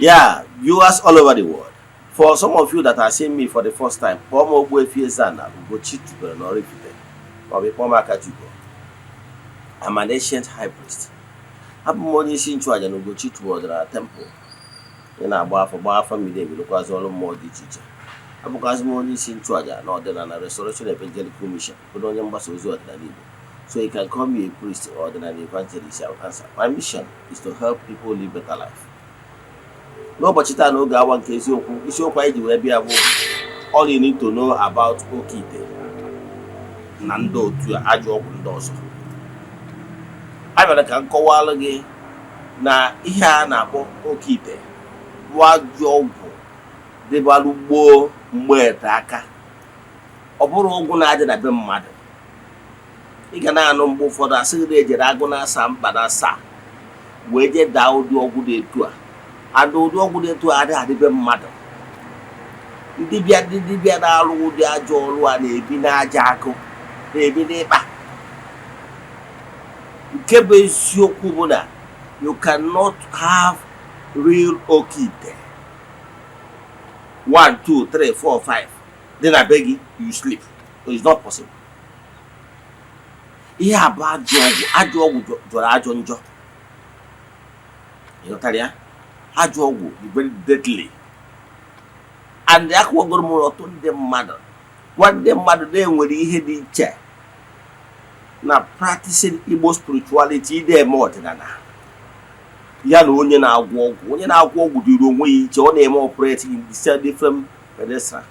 Yeah, viewers all over the world. For some of you that are seeing me for the first time, kpọọ m Ogbuefi Eze-Ana Ugochi tubelu na Oraifite, maọbụ ịkpọọ m Akachukwu. I'm an ancient high priest. Abụ m onye isi nchụaja na Ugochi tubelu temple. Ị na-agba afọ, gbaa afọ mmiri emi, rụkwazị ọrụ mmụọ dị iche iche. Abụkwazị m onye isi nchụaja na Ọdịnala Restoration Evangelical Mission, bụrụ onye mgbasa ozi ọdịnala Igbo. So you can call me a priest or ọdịnala evangelist, I will answer. My mission is to help people live better life. N'ụbọchị taa, n'oge awa nke eziokwu, isiokwu anyị ji wee bịa bụ all you need to know about oke ite na ndị otu ajọ ọgwụ ndị ọzọ. A bịara ka m kọwalụ gị na ihe a na-akpọ oke ite bụ ajọ ọgwụ dịbalụ gboo mgbe ete aka. Ọ bụrụ ọgwụ na-adị na be mmadụ, ị ga na-anụ mgbe ụfọdụ asị gị na ejere agụ na-asa mba na asaa wee jee daa ụdị ọgwụ dị etu a. Ada ụdị ọgwụ dị etu a adịghị adịbe mmadụ. Ndị bịa, ndị dibịa na-arụ ụdị ajọ ọrụ a na-ebi n'aja akụ, na-ebi n'ịkpa. Nke bụ eziokwu bụ na you cannot have real oke ite 1 2 3 4 5 dị na be gị, you sleep. It's not possible. Ihe a bụ ajọ ọgwụ. Ajọ ọgwụ jọrọ ajọ njọ, ịghọtara ya? Ajọ ọgwụ dị very deadly, and akwụgoro m ọtụtụ ndị mmadụ, gwa ndị mmadụ na-enwere ihe dị iche na practicing Igbo spirituality, ide eme ọdịnala, ya na onye na-agwọ ọgwụ. Onye na-agwọ ọgwụ dịrị onwe ya iche, ọ na-eme operate in the same different pedestal.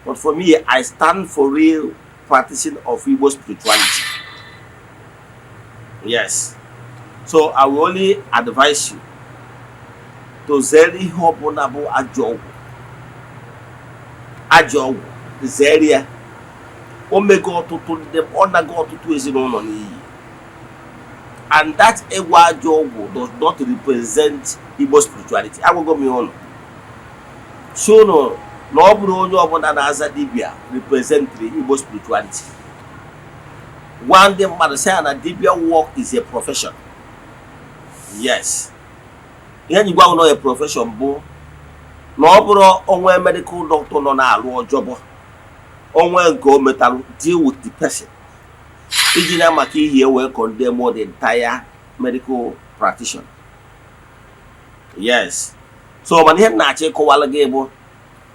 But for me, I stand for real practicing of Igbo spirituality. Yes, so I will only advise you to zere ihe ọbụla bụ ajọ ọgwụ. Ajọ ọgwụ, zere ya. O mego ọtụtụ ndị, ọ nago ọtụtụ ezinụlọ n'iyi. And that ịgwọ ajọ ọgwụ does not represent Igbo spirituality. Agwago m ya ụnụ si ụnụ na ọ bụrụ onye ọbụla na-aza dibịa representịrị Igbo spirituality. Gwa ndị mmadụ sị ya na dibịa work is a profession. Yes, ihe nyi gwa ụnụ a profession bụ na ọ bụrụ onwe medical doctor nọ na-alụ ọjọbọ onwe nke o metalụ, deal with the person iji na maka ihe wee condemn the entire medical practitioner. Yes, so mana ihe m na-achọ ịkọwalụ gị bụ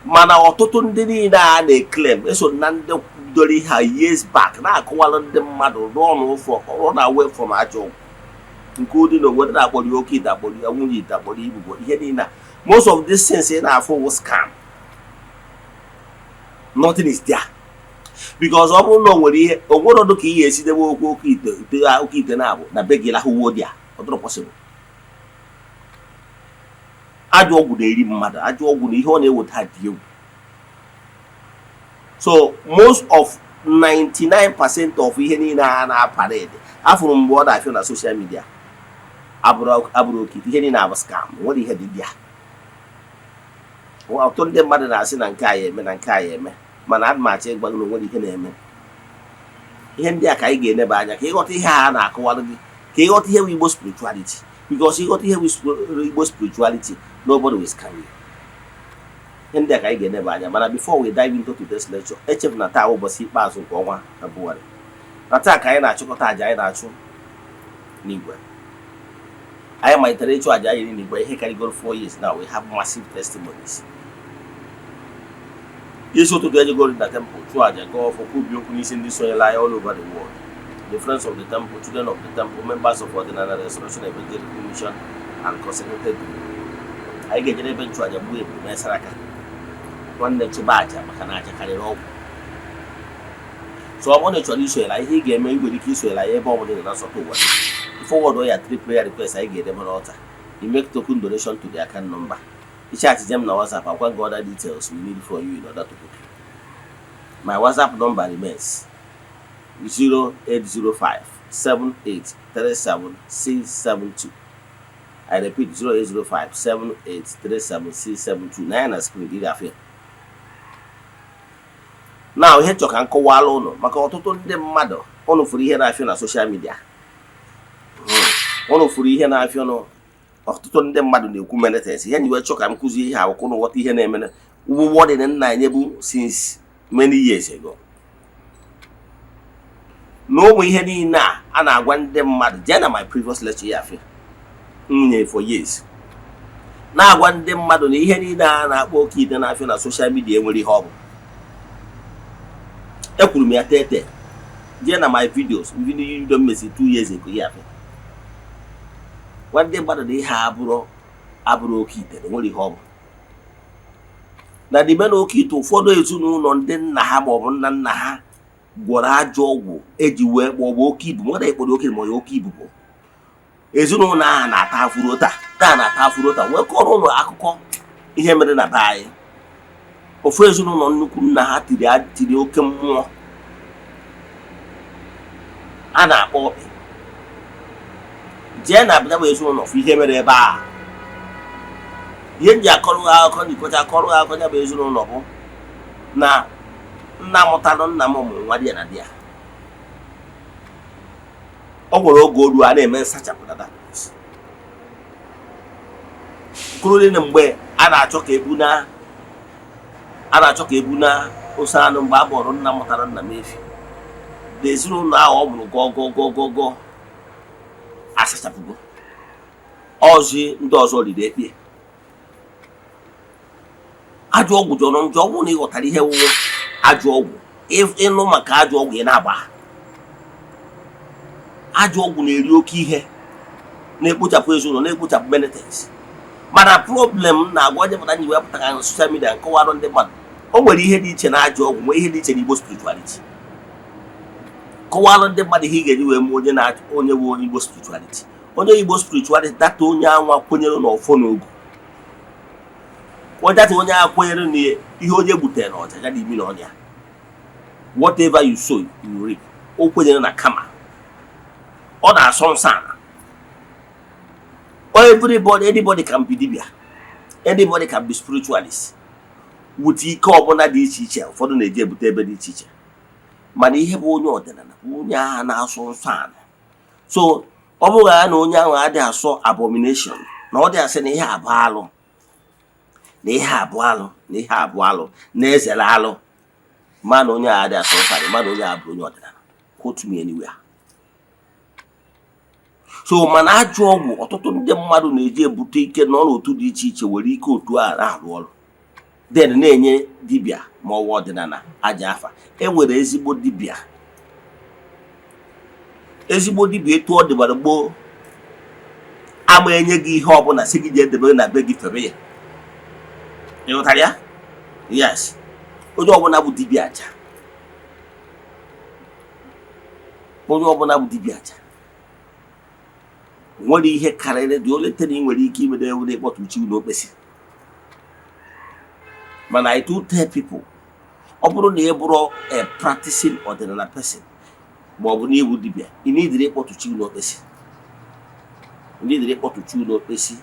mana ọtụtụ ndị niile a na-eclaim eso na ndị kwudoro ihe a years back na-akọwalụ ndị mmadụ run run away from ajọ ọgwụ nke ụdị na obodo na-akpọrọ ya oke ite, akpọrọ ya nwunye ite, akpọrọ ya ibubo, ihe niile a. Most of these things ị na-afụ wụ scam. Nothing is there, because ọ bụrụ na o nwere ihe o nwere ọdụ ka ihe esi debe okwu oke ite, ite oke ite na-abụ na be gị lahụwo dị a, ọ dịrọ possible. Ajọ ọgwụ na-eri mmadụ. Ajọ ọgwụ na ihe ọ na-eweta dị egwu. So most of 99% of ihe niile a na-aparade afụrụ mgbe ọ na-afịa na social media abụrụ abụrụ oke ite. Ihe niile abụ scam, nwere ihe dị dị ya. Ọtụtụ ndị mmadụ na-asị na nke a ya eme, na nke a ya eme, mana ana m achọ ịgwa gị na onwere ihe na-eme. Ihe ndị a ka anyị ga-eneba anya ka ịghọta ihe a na-akọwalụ gị, ka ịghọta ihe bụ Igbo spirituality, because ịghọta ihe bụ Igbo spirituality, nobody will scam you. Ihe ndị a ka anyị ga-eneba anya. Mana before we dive into today's lecture, echefu na taa ụbọchị ikpeazụ nke ọnwa Febụwarị, na taa ka anyị na-achịkọta àjà anyị na-achụ n'igwe. Anyị malitere ịchụ àjà anyị n'igwe ihe karịgoro 4 years now. We have massive testimonies. Isi ụtụtụ ejegoro na temple chụọ àjà, gaa ọfọ, kwubi okwu n'isi ndị sonyere anyị all over the world, the friends of the temple, children of the temple, members of Ọdịnala Restoration Evangelical Mission and consecrated group. Anyị ga-eje n'ebe nchụàjà gbuo ebulu mesara aka. Nwanne, chụba àjà, maka na àjà karịrị ọgwụ. So ọ bụrụ na ị chọrọ isonyere anyị, ihe ị ga-eme, ị nwere ike isonyere anyị ebe ọ bụla ị nọ na nsọtụ ụwa. Forward ya three prayer requests anyị ga-edebe n'altar. You make token donation to the account number. Chat m na WhatsApp, agwa gị other details we need for you in order to book you. My WhatsApp number remains 0805 7837 672. I repeat, 0805 7837 672. Na ya na screen gị ga-afụ ya. Na ihe chọ ka m kọwara ụnụ, maka ọtụtụ ndị mmadụ, ụnụ fụrụ ihe na-afịa na social media, ụnụ fụrụ ihe na-afịa nụ. Ọtụtụ ndị mmadụ na-ekwu many things. Ihe nyi wee chọọ ka m kụzie ihe akwụkwọ na ghọta ihe na-eme ụgwọ dị nna anyị bụ since many years ago na ụmụ ihe niile a a na-agwa ndị mmadụ. Jee na my previous lecture ya afịa nwunye for years na-agwa ndị mmadụ na ihe niile a na-akpọ oke ite na-afịa na social media enwere ihe ọ bụ. Ekwuru m ya tete. Jee na my videos, video m mesi 2 years ago ya afịa gwa ndị mmadụ na ihe abụrụ abụrụ oke ite na nwere ihe ọ bụ na dịbe na oke ite. Ụfọdụ ezinụlọ, ndị nna ha maọbụ nna nna ha gwọrọ ajọ ọgwụ eji wee maọbụ oke ibu nwere ekporo oke ma oke ibu bụ ezinụlọ ahụ na-ata afụrụ taa taa na-ata afụrụ taa. Wee kọrọ ụlọ akụkọ ihe mere na be anyị. Ofu ezinụlọ, nnukwu nna ha tiri oke mmụọ a na-akpọ ọkpị. Jee na abịa bụ ezinụlọ fụ ihe mere ebe a. Ihe m ji akọrọ ha akụkọ, njikọta akọrọ ha akụkọ ya bụ ezinụlọ bụ na nna mụtalụ nna m mụrụ nwa di ya na di ya. Ọ nwere oge oru a na-eme nsachapụ na that place, including mgbe a na-achọ ka ebu na ose anụ mgbe a bọrọ nna mụtara nna m efi na ezinụlọ ahụ ọ mụrụ gọọ gọọ gọọ gọọ gọọ asachapụgo ọzi. Ndị ọzọ riri ekpie ajọ ọgwụ jọrọ njọ. Ọ bụrụ na ị ghọtara ihe wụwụ ajọ ọgwụ, ịnụ maka ajọ ọgwụ, ị na-agba. Ajọ ọgwụ na-eri oke ihe, na-ekpochapụ ezinụlọ, na-ekpochapụ many things. Mana problem na-agwa onye pụta nyi wee pụtara na social media nkọwarụ ndị mmadụ, o nwere ihe dị iche na ajọ ọgwụ, nwee ihe dị iche na Igbo spirituality. Kọwalụ ndị mmadụ ihe ị ga-eji wee mụọ onye na onye bụ onye Igbo spirituality. Onye Igbo spirituality data onye anwa kwenyere n'ọfọ n'ogu data onye ahụ kwenyere na ihe onye gbutere na ọja ya na imi na ọnya. Whatever you sow, you reap. O kwenyere na kama ọ na-asọ nsọ ala. Everybody, anybody can be dibia, anybody can be spiritualist with ike ọbụla dị iche iche ụfọdụ na-eji ebute ebe dị iche iche. Mana ihe bụ onye ọdịnala bụ onye agha na-asọ nsọ ala. So ọ bụghị ya na onye ahụ adịghị asọ abomination, na ọ dị asị na ihe abụ alụ, na ihe abụ alụ, na ihe abụ alụ, na ezere alụ. Mana onye ahụ adịghị asọ nsọ ala, mana onye ahụ bụ onye ọdịnala. Quote me anywhere. So mana ajọ ọgwụ ọtụtụ ndị mmadụ na-eji ebute ike nọ n'otu dị iche iche were ike otu a na-arụ ọrụ, then na-enye dibịa ma ọ bụ ọdịnala aja afa. E nwere ezigbo dibịa. Ezigbo dibịa, etu ọ dịbara gboo, ama enye gị ihe ọbụla si gị jee debe na be gị febe ya. Ị ghọtara ya? Yes, onye ọbụla bụ dibịa aja, onye ọbụla bụ dibịa aja nwere ihe karịrị dị ole tere ị nwere ike imede ewu ịkpọtụ chi n'okpesi. Mana I do tell people, ọ bụrụ na ị bụrụ a practicing ọdịnala person ma ọ bụ na ịbụ dibịa, ị nidiri ịkpọtụ chi n'okpesi, ị nidiri ịkpọtụ chi n'okpesi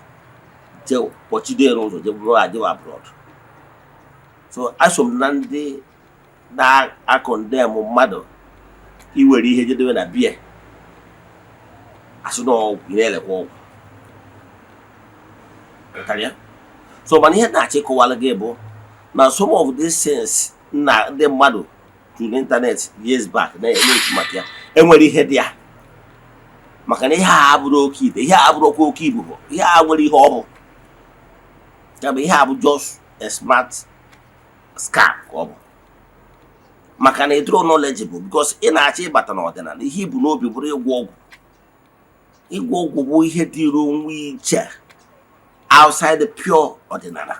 je kpọchide ya n'ụzọ je bụrụ ajewa abroad. So aso m na ndị na-acondemn mmadụ iwere ihe jedebe na bie asị na ọgwụ, ị na-elekwa ọgwụ. Ghọtara ya? So mana ihe na-achọ ịkọwara gị bụ na some of these things na ndị mmadụ juru n'ịntanetị years back na-ekwu maka ya enwere ihe dị ya, maka na ihe a abụrụ oke ite, ihe a abụrụkwa oke ibubo, ihe a nwere ihe ọ bụ ya bụ ihe a bụ just a smart scam ka ọ bụ, maka na ịdịrọ knowledgeable, because ị na-achọ ịbata n'ọdịnala, ihe ibu n'obi bụrụ ịgwọ ọgwụ. Ịgwọ ọgwụ bụ ihe dịrị onwe iche outside the pure ọdịnala.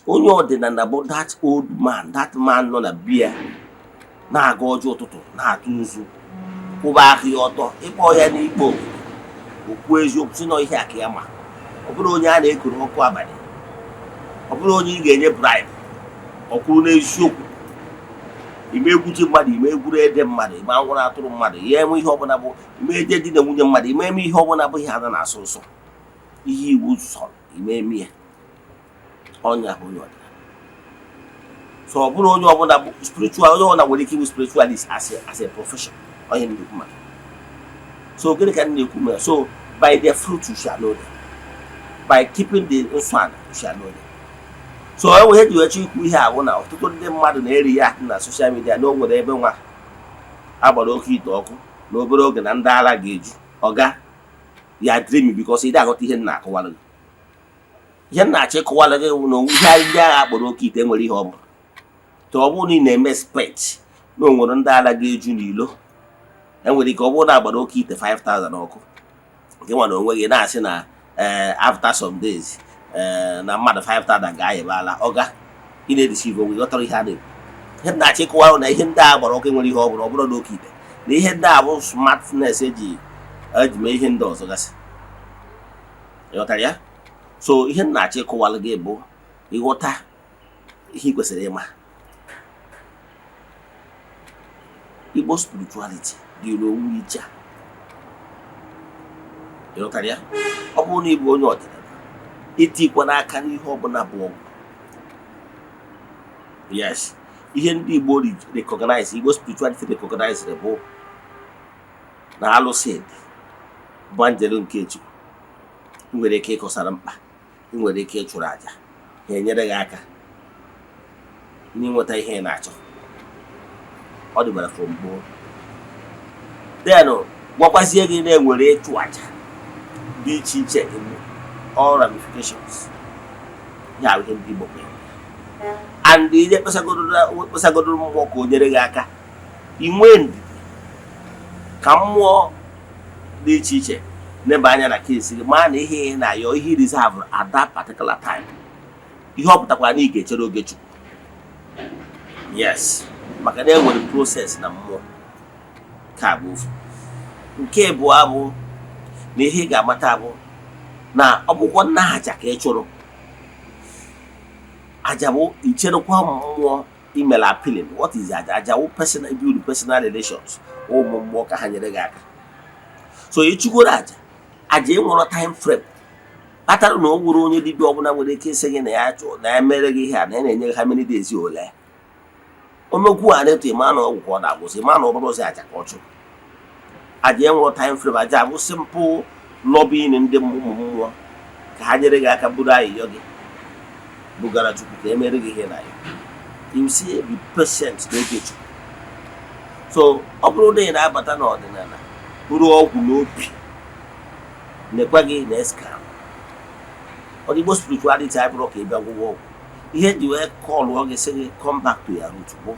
Onye ọdịnala bụ that old man, that man nọ na bia na-aga ọjọọ ụtụtụ, na-atụ nzu, kwụba aka ya ọtọ. Ịkpọ ya n'ikpe obodo, okwu eziokwu si na ihe aka ya. Ma ọ bụrụ onye a na-ekuru ọkụ abalị, ọ bụrụ onye ị ga-enye bribe, ọ kwuru n'eziokwu. Ime egwuji mmadụ, ime egwuru ede mmadụ, ime anwụrụ atụrụ mmadụ ya, enwe ihe ọbụla bụ ime eje di na nwunye mmadụ, ime eme ihe ọbụla bụ ihe a na-asụ nsọ, ihe iwu sọrọ ime eme ya. Ọnya bụ onye ọdịnala. So ọ bụrụ onye ọbụla bụ spiritual, onye ọbụla nwere ike ịbụ spiritualist as a profession. Onye na-ekwu maka, so gịnị ka m na-ekwu mere? So by their fruit you shall know them. By keeping the nsọ ala, you shall know them. So e nwere eji wechi ikwu ihe ahụ na ọtụtụ ndị mmadụ na-eri ya na social media na o nwere ebe nwa agbara oke ite ọkụ na obere oge na ndị ara ga-eju ọga ya dream, because ị aghọta ihe m na-akọwara gị. Ihe m na-achọ ịkọwara gị bụ na ihe ndị agha akpọrọ oke ite nwere ihe ọ bụ. Ọ bụrụ na ị na-eme expect na o nwere ndị ara ga-eju n'ilo, enwere ike ọ bụrụ na agbara oke ite 5000 ọkụ, nke nwa na onwe gị na-asị na ee, after some days, ee, na mmadụ 5000 ga-ayịbala ọga, ị na-edeceive onwe gị. Ghọtara ihe a na-ekwu? Ihe m na-achọ ịkọwara na ihe ndị a gbara ọkụ nwere ihe ọ bụrụ, ọ bụrụ na oke ite na ihe ndị a bụ smartness eji mee ihe ndị ọzọ gasị. Ịghọtara ya? So ihe m na-achọ ịkọwara gị bụ ịghọta ihe ị kwesịrị ịma. Igbo spirituality dịrị onwe iche a. Ịghọtara ya? Ọ bụrụ na ị bụ onye ọdịnala, itikwa n'aka n'ihe ọbụla bụ ọgwụ. Yes, ihe ndị Igbo recognize, Igbo spirituality recognize, bụ na alụsị dị bụ anjelu nke Chukwu. Ị nwere ike ịkọsara mkpa, ị nwere ike ịchụrụ àjà, ha enyere gị aka n'inweta ihe ị na-achọ. Ọ dịbara from gboo. Then gwakwazie gị na enwere ịchụ àjà dị iche iche in all ramifications. Ya bụ ihe ndị Igbo kwere. And ihe kpesagodoro mmụọ ka o nyere gị aka, inwee ndidi ka mmụọ dị iche iche neba anya na case gị, maa na ihe ị na-ayọ, ihe reserve at that particular time. Ihe ọ pụtakwara na ị ga-echere oge Chukwu. Yes, maka na enwere process na mmụọ. Ka bụ ofu. Nke abụọ bụ na ihe ị ga-amata bụ na ọ bụkwa nna aja ka ị chụrụ aja bụ icherekwa mmụọ imere appealing. What is aja? Aja wụ personal, build personal relations ụmụ mmụọ ka ha nyere gị aka. So ịchụgoro aja, aja enwere time frame kpatara na o nwere onye dibịa ọbụla nwere ike ịsị gị na ya chụọ na ya mere gị ihe a, na ya na-enye gị ha many days ole omekwu a na-eto. Ịma na ọgwụ ka ọ na-agwụsị, ịma na ọ bụrụ ụzọ aja ka ọ chụrụ. Aja enwere time frame. Aja bụ simple lobbying ndị ụmụ mmụọ ka ha nyere gị aka buru ayịyọ gị bugara Chukwu ka emere gị ihe na ya. You see, be patient n'oge Chukwu. So ọ bụrụ na ị na-abata n'ọdịnala bụrụ ọgwụ n'obi, nekwa gị na scam. Ọdịgbo spirituality abụrụ ka ị bịa gwụgwọ ọgwụ. Ihe ji wee kọlụọ gị, sị gị come back to your root, bụ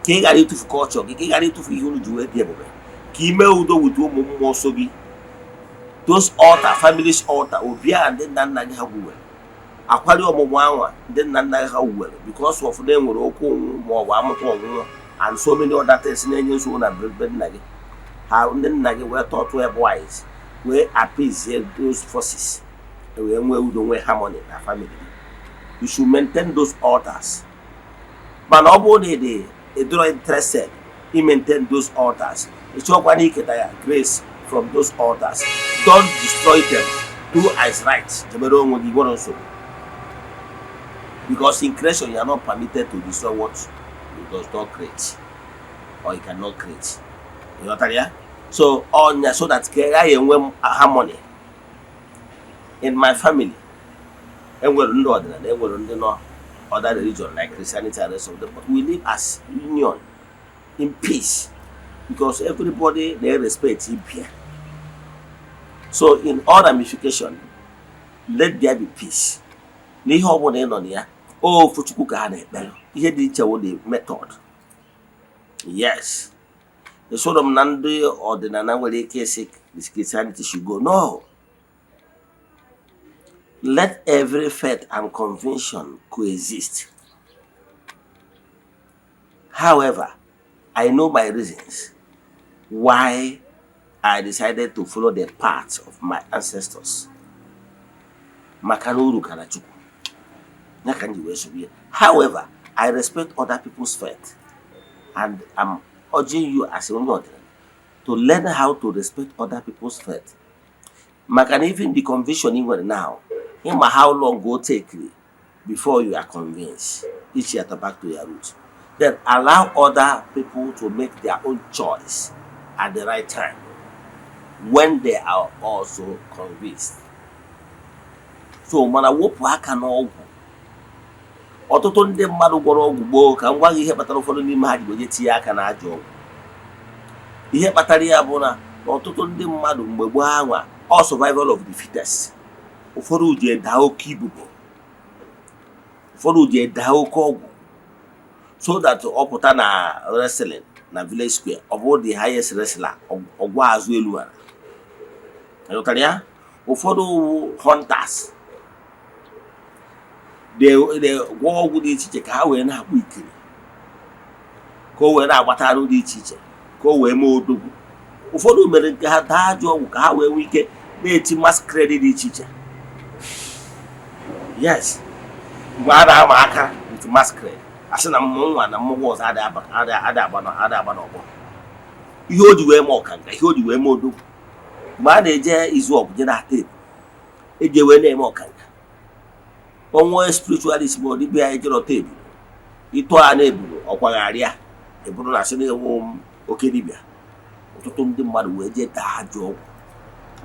ka ị ghara ịtụfu culture gị, ka ị ghara ịtụfu ihe unu ji wee dị ebube, ka ime udo with ụmụ mmụọ so gị, those altar, families altar, obi a ndị nna nna gị ha gwuwere, akwari ọmụmụ anwa ndị nna nna gị ha wuwere, because of na enwere okwu onwụ ma ọ bụ amụkwa ọnwụnwụ and so many other things na-enye nsogbu na be nna gị ha. Ndị nna gị wee tọtụ ebe wise wee appease those forces, wee nwee udo, nwee harmony na family gị. You should maintain those altars. Mana ọ bụrụ na ị dị ịdịrọ interested in maintain those altars, ịchọkwa na iketa ya grace from those altars, don't destroy them. Do as right, jebere onwe gị nwere nsogbu, because in creation you are not permitted to destroy what you does not create or you cannot create. Ịghọtara ya? So ọnya, so that ka gaghị enwe harmony in my family. Enwere ndị ọdịnala, enwere ndị nọ other religion like Christianity and rest of them, but we live as union in peace because everybody dey respect ibe. So in all ramification, let there be peace. N'ihe ọbụla ị nọ na ya, ofu Chukwu ka ha na-ekpere. Ihe dị iche wụ the method. Yes, esoro m na ndị ọdịnala nwere ike ịsị Christianity should go. No, let every faith and convention coexist. However, I know my reasons why I decided to follow the path of my ancestors, maka na uru kara Chukwu ya ka m ji wee soro ya. However, I respect other people's faith and I'm urging you as onye ọdịnala to learn how to respect other people's faith, maka na even the conviction ị nwere now, ịma how long go take before you are convinced each year back to your root. Then allow other people to make their own choice at the right time when they are also convinced. So mana wepụ aka n'ọgwụ. Ọtụtụ ndị mmadụ gwọrọ ọgwụ gboo, ka m gwa gị ihe kpatara ụfọdụ n'ime ha ji wee tinye aka na ajọ ọgwụ. Ihe kpatara ya bụ na ọtụtụ ndị mmadụ mgbe gboo anwa, all survival of the fittest. Ụfọdụ ji eda oke ibubo, ụfọdụ ji eda oke ọgwụ, so that ọ pụta na wrestling na village square, ọ bụrụ the highest wrestler, ọgwụ azụ elu ala. Ịghọtara ya? Ụfọdụ hunters de gwọọ ọgwụ dị iche iche ka ha wee na-akpụ ikiri, ka o wee na-agbata arụ dị iche iche, ka o wee mee odogwu. Ụfọdụ mere nke ha daa ajọ ọgwụ ka ha wee nwee ike na-eti masquerade dị iche iche. Yes, mgbe a na-ama aka with masquerade, asị na mmụọ nwa na mmụọ ọzọ adị agba n'ọgbọ. Ihe o ji wee mee ọkanga, ihe o ji wee mee odogwu, mgbe a na-eje izu ọgụ, je na-ata ebu eji wee na-eme ọkanga. Onwe spiritualist ma dibịa ejere ọta eburu ịtụ a na-eburu ọkwagharịa eburu na asị na-ewu oke dibịa. Ọtụtụ ndị mmadụ wee jee taa ajọ ọgwụ.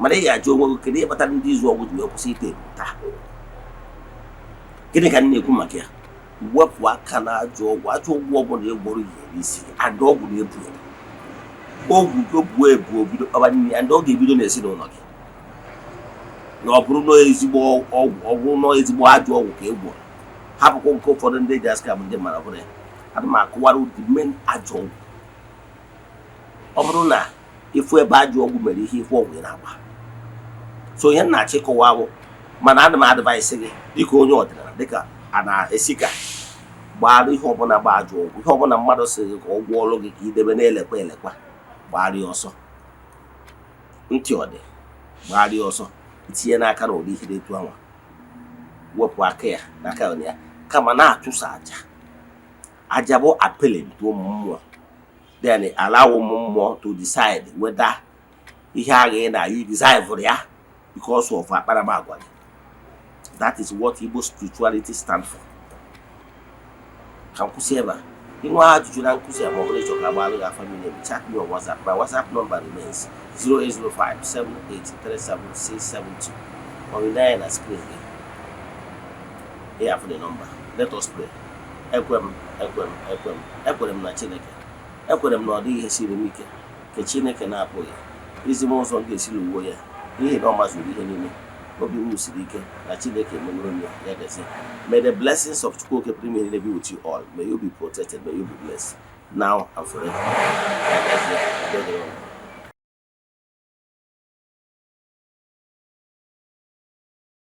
Mana ị ga-ajụ onwe gị, kedu ihe kpatara ndị izu ọgwụ ji wee kwụsị ite ebu taa? Gịnị ka m na-ekwu maka ya? Wepụ aka na ajọ ọgwụ. Ajọ ọgwụ ọbụla ịgwọrọ ihe n'isi, and ọgwụ na-ebu ebu, ogwu obuo ebu obido kpaba nri, and ọ ga-ebido n'ezinụlọ gị. Na ọ bụrụ na ezigbo ọgwụ, ọ bụrụ na ezigbo ajọ ọgwụ ka ị gwọrọ, hapụkwa nke ụfọdụ ndị ji asị ndị mara bụrụ ya. Ana m akụwara the main ajọ ọgwụ. Ọ bụrụ na ịfụ ebe ajọ ọgwụ mere ihe, ịfụ ọgwụ ị na-agba. So ihe m na-achọ ịkọwa bụ, mana ana m advice gị dịka onye ọdịnala, dịka a na-esi ka gbara ihe ọbụla gba ajọ ọgwụ, ihe ọbụla mmadụ sị gị ka ọ gwọọ ọrụ gị ka idebe na-elekwa elekwa, gbara ya ọsọ. Ntị ọ dị, gbara ya ọsọ. Itinye n'aka na ụdị ihe dị etu anwa, wepụ aka ya n'aka ya, kama na-achụso aja. Aja bụ appealing to ụmụ mmụọ, then allow ụmụ mmụọ to decide whether ihe agha ị na you deserve ya because of akparamagwa gị. That is what Igbo spirituality stand for. Ka m kwụsị ebe a. Inwe ajụjụ na nkụzi a, ma ọ bụrụ ịchọ ka agbalụ gị afa mmiri, chat me on WhatsApp. My WhatsApp number remains 08057837672. Ọ bụ ya na screen gị. Ị afụ the number. Let us pray. Ekwe m, ekwe m, ekwe m, ekwere m na Chineke. Ekwere m na ọ dịghị ihe siri m ike nke Chineke na-apụghị izi m ụzọ m ga-esi lụwuo ya, n'ihi na ọ mazuru ihe niile. Obi m siri ike na Chineke emeworo m ya. Ya gazie. May the blessings of Chukwu Okike pụrụ ime ihe niile be with you all. May you be protected, may you be blessed now and forever. Ya gazie. Udo dịrị unu.